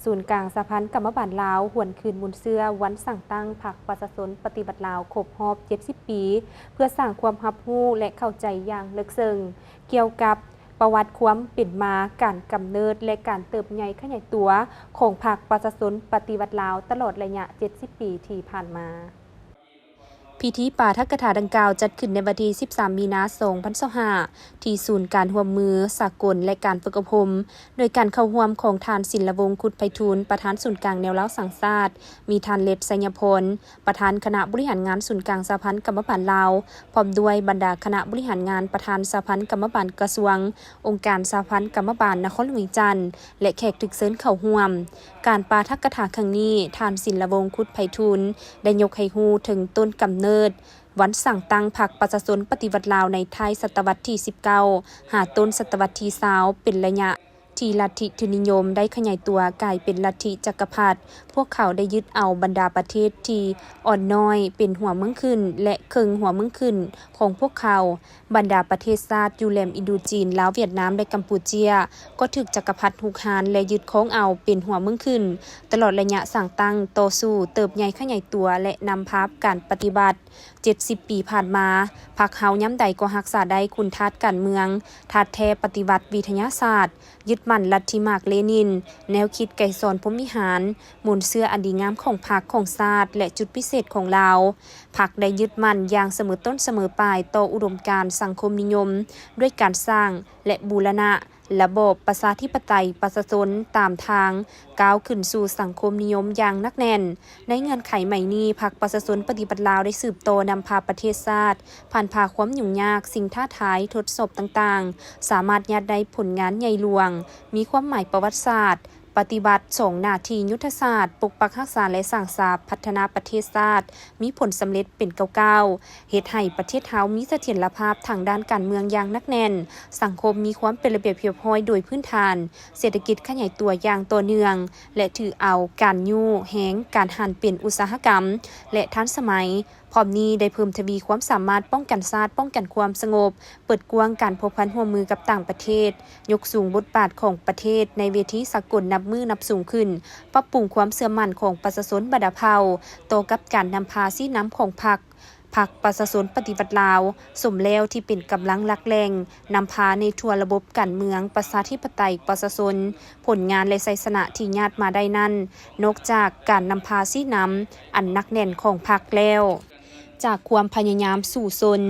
ສູນກາງສະຫະພັນກຳມະບານລາວ ຫວນຄືນມູນເຊື້ອວັນສ້າງຕັ້ງພັກປະຊາຊົນປະຕິວັດລາວຄົບຮອບເຈັດສິບປີ ເພື່ອສ້າງຄວາມຮັບຮູ້ ແລະ ເຂົ້າໃຈຢ່າງເລິກເຊິ່ງກ່ຽວກັບປະຫວັດຄວາມເປັນມາ, ການກຳເນີດ ແລະ ການເຕີບໃຫຍ່ຂະຫຍາຍຕົວຂອງພັກປະຊາຊົນປະຕິວັດລາວ ຕະຫຼອດໄລຍະເຈັດສິບປີທີ່ຜ່ານມາ. ພິທີປາຖະກະຖາດັ່ງກ່າວຈັດຂຶ້ນໃນວັນທີສິບສາມ ມີນາ ສອງພັນຊາວຫ້າ ທີ່ສູນການຮ່ວມມືສາກົນ ແລະ ການຝຶກອົບຮົມ ໂດຍການເຂົ້າຮ່ວມຂອງທ່ານ ສິນລະວົງ ຄຸດໄພທູນ ປະທານສູນກາງແນວລາວສ້າງຊາດ, ມີທ່ານ ເລັດ ໄຊຍະພອນ ປະທານຄະນະບໍລິຫານງານສູນກາງສະຫະພັນກຳມະບານລາວ, ພ້ອມດ້ວຍບັນດາຄະນະບໍລິຫານງານ, ປະທານສະຫະພັນກຳມະບານກະຊວງ, ອົງການສະຫະພັນກຳມະບານນະຄອນຫຼວງວຽງຈັນ ແລະ ແຂກຖືກເຊີນເຂົ້າຮ່ວມ. ການປາຖະກະຖາຄັ້ງນີ້, ທ່ານ ສິນລະວົງ ຄຸດໄພທູນ ໄດ້ຍົກໃຫ້ຮູ້ເຖິງຕົ້ນກຳເນີດ ວັນສ້າງຕັ້ງພັກປະຊາຊົນປະຕິວັດລາວໃນທ້າຍສະຕະວັດທີສິບເກົ້າ ຫາຕົ້ນສະຕະວັດທີຊາວ ເປັນໄລຍະທີ່ລັດທິທຶນນິຍົມໄດ້ຂະຫຍາຍຕົວກາຍເປັນລັດທິຈັກກະພັດ. ພວກເຂົາໄດ້ຍຶດເອົາບັນດາປະເທດທີ່ອ່ອນນ້ອຍເປັນຫົວເມືອງຂຶ້ນ ແລະ ເຄິ່ງຫົວເມືອງຂຶ້ນຂອງພວກເຂົາ. ບັນດາປະເທດຊາດຢູ່ແຫຼມອິນໂດຈີນ, ລາວ, ຫວຽດນາມ ແລະ ກຳປູເຈຍ ກໍຖືກຈັກກະພັດຮຸກຮານ ແລະ ຍຶດຄອງເອົາເປັນຫົວເມືອງຂຶ້ນ. ຕະຫຼອດໄລຍະສ້າງຕັ້ງ, ຕໍ່ສູ້, ເຕີບໃຫຍ່ຂະຫຍາຍຕົວ ແລະ ນຳພາການປະຕິວັດ ເຈັດສິບປີຜ່ານມາ, ພັກເຮົາຍາມໃດກໍຮັກສາໄດ້ຄຸນທາດການເມືອງ, ທາດແທ້ປະຕິວັດວິທະຍາສາດ, ຍຶດໝັ້ນລັດທິມາກເລນິນ, ແນວຄິດໄກສອນ ພົມວິຫານ, ມູນເຊື້ອອັນດີງາມຂອງພັກ, ຂອງຊາດ ແລະ ຈຸດພິເສດຂອງລາວ. ພັກໄດ້ຍຶດໝັ້ນຢ່າງສະເໝີຕົ້ນສະເໝີປາຍຕໍ່ອຸດົມການສັງຄົມນິຍົມ ດ້ວຍການສ້າງ ແລະ ບູລະນະລະບອບປະຊາທິປະໄຕປະຊາຊົນຕາມທາງກ້າວຂຶ້ນສູ່ສັງຄົມນິຍົມຢ່າງໜັກແໜ້ນ. ໃນເງື່ອນໄຂໃໝ່ນີ້, ພັກປະຊາຊົນປະຕິວັດລາວໄດ້ສືບຕໍ່ນຳພາປະເທດຊາດ ຜ່ານຜ່າຄວາມຫຍຸ້ງຍາກ, ສິ່ງທ້າທາຍ, ທົດສອບຕ່າງໆ, ສາມາດຍາດໄດ້ຜົນງານໃຫຍ່ຫຼວງ, ມີຄວາມໝາຍປະຫວັດສາດ, ປະຕິບັດສອງໜ້າທີ່ຍຸດທະສາດ, ປົກປັກຮັກສາ ແລະ ສ້າງສາພັດທະນາປະເທດຊາດ ມີຜົນສຳເລັດເປັນກ້າວໆ, ເຮັດໃຫ້ປະເທດເຮົາມີສະຖຽນລະພາບທາງດ້ານການເມືອງຢ່າງໜັກແໜ້ນ, ສັງຄົມມີຄວາມເປັນລະບຽບຮຽບຮ້ອຍໂດຍພື້ນຖານ, ເສດຖະກິດຂະຫຍາຍຕົວຢ່າງຕໍ່ເນື່ອງ ແລະ ຖືເອົາການຍູ້ແຮງການຫັນເປັນອຸດສາຫະກຳ ແລະ ທັນສະໄໝ. ພ້ອມນີ້ໄດ້ເພີ່ມທະວີຄວາມສາມາດປ້ອງກັນຊາດ, ປ້ອງກັນຄວາມສະຫງົບ, ເປີດກວ້າງການພົວພັນຮ່ວມມືກັບຕ່າງປະເທດ, ຍົກສູງບົດບາດຂອງປະເທດໃນເວທີສາກົນນັບມື້ນັບສູງຂຶ້ນ, ປັບປຸງຄວາມເຊື່ອໝັ້ນຂອງປະຊາຊົນບັນດາເຜົ່າຕໍ່ກັບການນຳພາຊີ້ນຳຂອງພັກ, ພັກປະຊາຊົນປະຕິວັດລາວ, ສົມແລ້ວທີ່ເປັນກຳລັງຫຼັກແຫຼ່ງນຳພາໃນທົ່ວລະບົບການເມືອງປະຊາທິປະໄຕປະຊາຊົນ. ຜົນງານ ແລະ ໄຊຊະນະທີ່ຍາດມາໄດ້ນັ້ນ, ນອກຈາກການນຳພາຊີ້ນຳອັນໜັກແໜ້ນຂອງພັກແລ້ວ, ຈາກຄວາມພະຍາຍາມສູ້ຊົນ,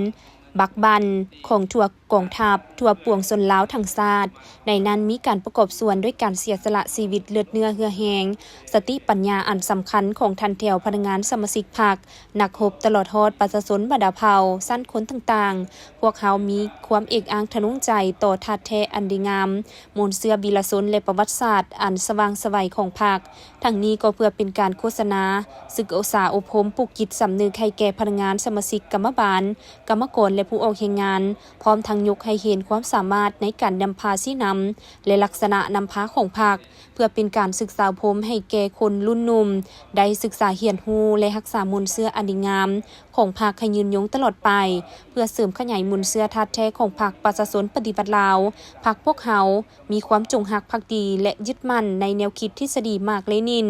ບັກບັ່ນຂອງທົ່ວກອງທັບ, ທົ່ວປວງຊົນລາວທັງຊາດ, ໃນນັ້ນມີການປະກອບສ່ວນດ້ວຍການເສຍສະຫຼະຊີວິດເລືອດເນື້ອເຫື່ອແຮງ, ສະຕິປັນຍາອັນສຳຄັນຂອງທ່ານແຖວພະນັກງານສະມາຊິກພັກ, ນັກຮົບ ຕະຫຼອດຮອດປະຊາຊົນບັນດາເຜົ່າ, ຊັ້ນຄົນຕ່າງໆ. ພວກເຮົາມີຄວາມເອກອ້າງທະນົງໃຈຕໍ່ທາດແທ້ອັນດີງາມ, ມູນເຊື້ອວິລະຊົນ ແລະ ປະຫວັດສາດອັນສະຫວ່າງໄສຂອງພັກ. ທັງນີ້ກໍເພື່ອເປັນການໂຄສະນາ, ສຶກສາອົບຮົມ, ປູກຈິດສຳນຶກໃຫ້ແກ່ພະນັກງານ, ສະມາຊິກ, ກຳມະບານ, ກຳມະກອນ ແລະ ຜູ້ອອກແຮງງານ, ພ້ອມທັງຍົກໃຫ້ເຫັນຄວາມສາມາດໃນການນຳພາຊີ້ນຳ ແລະ ລັກສະນະນຳພາຂອງພັກ, ເພື່ອເປັນການສຶກສາອົບຮົມໃຫ້ແກ່ຄົນລຸ້ນໜຸ່ມ ໄດ້ສຶກສາຮຽນຮູ້ ແລະ ຮັກສາມູນເຊື້ອອັນດີງາມຂອງພັກໃຫ້ຍືນຍົງຕະຫຼອດໄປ, ເພື່ອເສີມຂະຫຍາຍມູນເຊື້ອທາດແທ້ຂອງພັກປະຊາຊົນປະຕິວັດລາວ. ພັກພວກເຮົາມີຄວາມຈົງຮັກພັກດີ ແລະ ຍຶດໝັ້ນໃນແນວຄິດທິດສະດີມາກເລນິນ,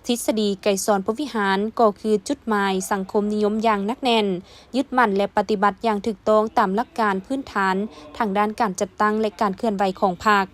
ທິດສະດີໄກສອນ ພົມວິຫານ ກໍຄືຈຸດໝາຍສັງຄົມນິຍົມຢ່າງໜັກແໜ້ນ, ຍຶດໝັ້ນ ແລະ ປະຕິບັດຢ່າງຖືກຕ້ອງຕາມຫຼັກການພື້ນຖານທາງດ້ານການຈັດຕັ້ງ ແລະ ການເຄື່ອນໄຫວຂອງພັກ.